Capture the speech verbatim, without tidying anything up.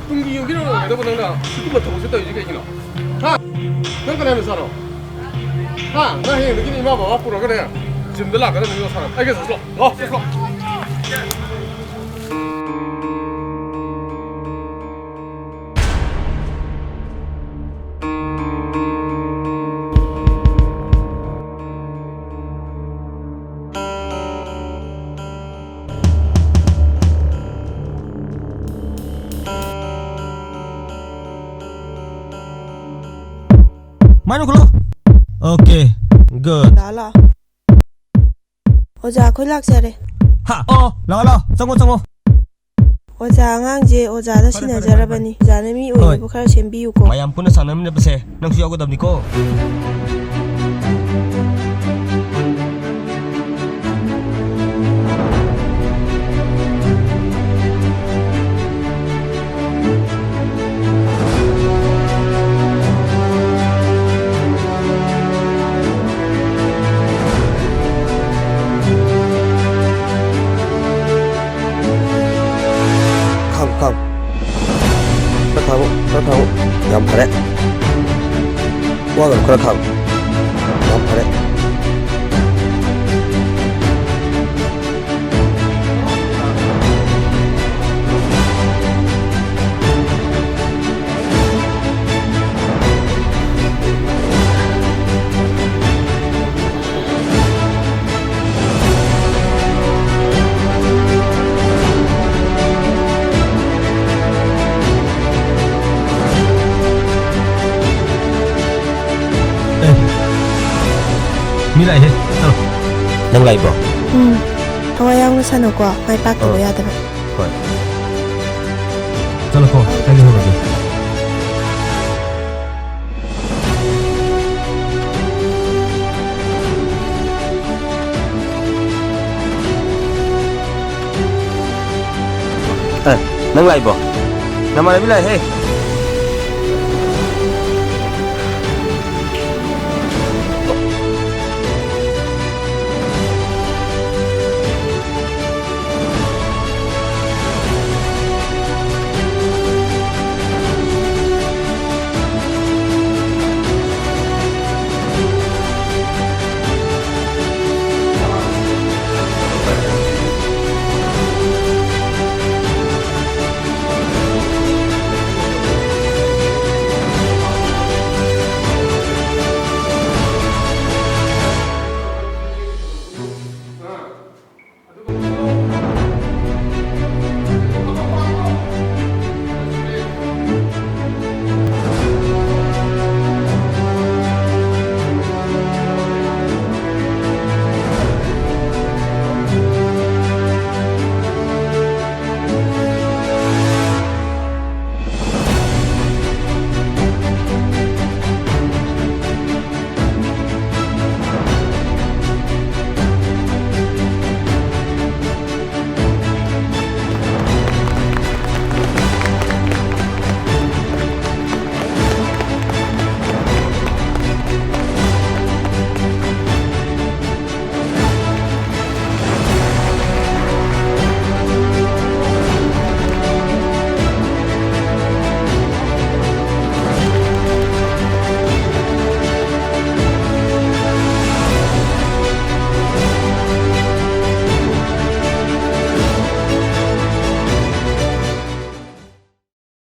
ꯇꯨꯡꯒꯤ ꯌꯨꯝꯒꯤ ꯂꯣꯏꯔꯒꯗꯕ ꯅꯪꯅ ꯁꯤꯒꯨꯝꯕ ꯊꯕꯛꯁꯦ ꯇꯧꯔꯤꯁꯦ ꯀꯩꯒꯤꯅꯣ? ꯍꯥ? ꯅꯪ ꯀꯅꯥꯏ ꯃꯆꯥꯅꯣ? ꯍꯥ? ꯅꯪ ꯍꯌꯦꯡꯗꯒꯤꯗꯤ ꯏꯃꯥ ꯕꯕꯥ ꯄꯨꯔꯒꯅꯦ, ꯖꯤꯝꯗ ꯂꯥꯛꯀꯗꯕꯅꯤ ꯅꯪ ꯁꯥꯟꯅꯕ꯫ ꯑꯩꯒ ꯆꯠꯁꯤ ꯂꯥꯛꯑꯣ꯫ ꯂꯥꯛꯑꯣ, ꯆꯠꯁꯤ ꯂꯥꯛꯑꯣ꯫ ꯃꯥꯏ ꯅꯣꯛꯀꯅꯨ꯫ Okay, good. ꯂꯥꯛꯑꯣ, ꯂꯥꯛꯑꯣ꯫ ꯑꯣꯖꯥ, ꯑꯩꯈꯣꯏ ꯂꯥꯛꯆꯔꯦ꯫ ꯍꯥ? ꯑꯣ, ꯂꯥꯛꯑꯣ, ꯂꯥꯛꯑꯣ꯫ ꯆꯪꯉꯣ, ꯆꯪꯉꯣ꯫ ꯑꯣꯖꯥ, ꯑꯉꯥꯡꯁꯦ ꯑꯣꯖꯥꯗ ꯐꯔꯦ, ꯐꯔꯦ, ꯁꯤꯟꯅꯖꯔꯕꯅꯤ꯫ ꯐꯔꯦ, ꯐꯔꯦ꯫ ꯑꯣꯖꯥꯅ ꯃꯤ ꯍꯣꯏ꯫ ꯑꯣꯏꯅꯕ ꯈꯔ ꯁꯦꯝꯕꯤꯌꯨꯀꯣ꯫ ꯃꯌꯥꯝ ꯄꯨꯟꯅ ꯁꯥꯟꯅꯃꯤꯟꯅꯕꯁꯦ ꯅꯪꯁꯨ ꯌꯥꯎꯒꯗꯕꯅꯤꯀꯣ꯫ ꯈꯥꯡꯉꯨ, ꯈꯥꯡꯉꯨ꯫ ꯈꯔ ꯈꯥꯡꯉꯨ, ꯈꯔ ꯈꯥꯡꯉꯨ꯫ ꯌꯥꯝ ꯐꯔꯦ꯫ ꯋꯥꯒꯅꯨ, ꯈꯔ ꯈꯥꯡꯉꯨ꯫ ꯌꯥꯝ ꯐꯔꯦ꯫ ꯑꯦ, ꯃꯤ ꯂꯥꯛꯏꯍꯦ, ꯆꯠꯂꯣ꯫ ꯅꯪ ꯂꯥꯛꯏꯕꯣ? ꯎꯝ, ꯊꯋꯥꯏ ꯌꯥꯎꯅ ꯁꯥꯟꯅꯧꯀꯣ, ꯃꯥꯏ ꯄꯥꯛꯇꯕ ꯑꯥ꯫ ꯌꯥꯗꯕ꯫ ꯍꯣꯏ꯫ ꯆꯠꯂꯣꯀꯣ, ꯑꯩ ꯂꯩꯍꯧꯔꯒꯦ꯫ ꯑꯦ, ꯅꯪ ꯂꯥꯛꯏꯕꯣ? ꯅꯃꯥꯟꯅꯕꯤ ꯂꯥꯛꯏꯍꯦ꯫